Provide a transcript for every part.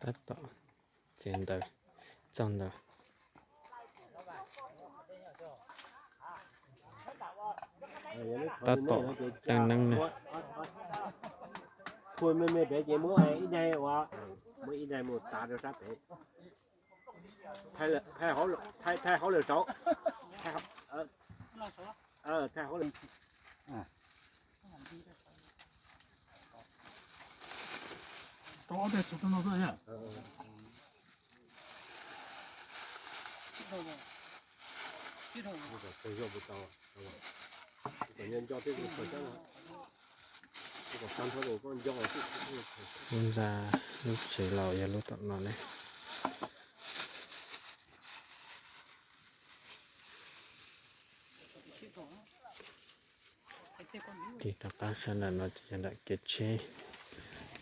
Tab tom txiav ntawv, txaug ntawv. Tab tom teeb neeb ne. Thaij hauv lwm saud. Thaij hauv lwm. Lub ntxa lub tsev laus yog lub tom no ne. Tig rov qab sab nram no ces yog nram kev tsheb,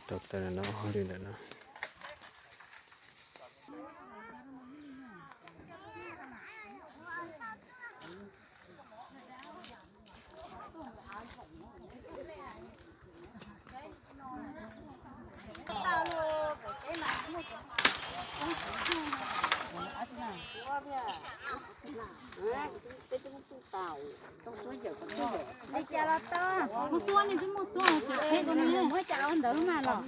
rau taw no hauj lwm ntawm no. Li cas los tau, muaj xuab ne twb muaj xuab, tseem qheb ko ne, muab cas ua ntawd mas los.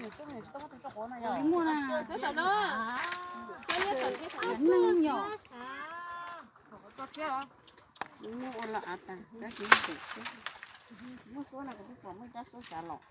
Li muaj na. Neeg yom. Muaj ua los av tas, tab sis muaj xuab no kuv twb pom muaj ib rab xuab xav los.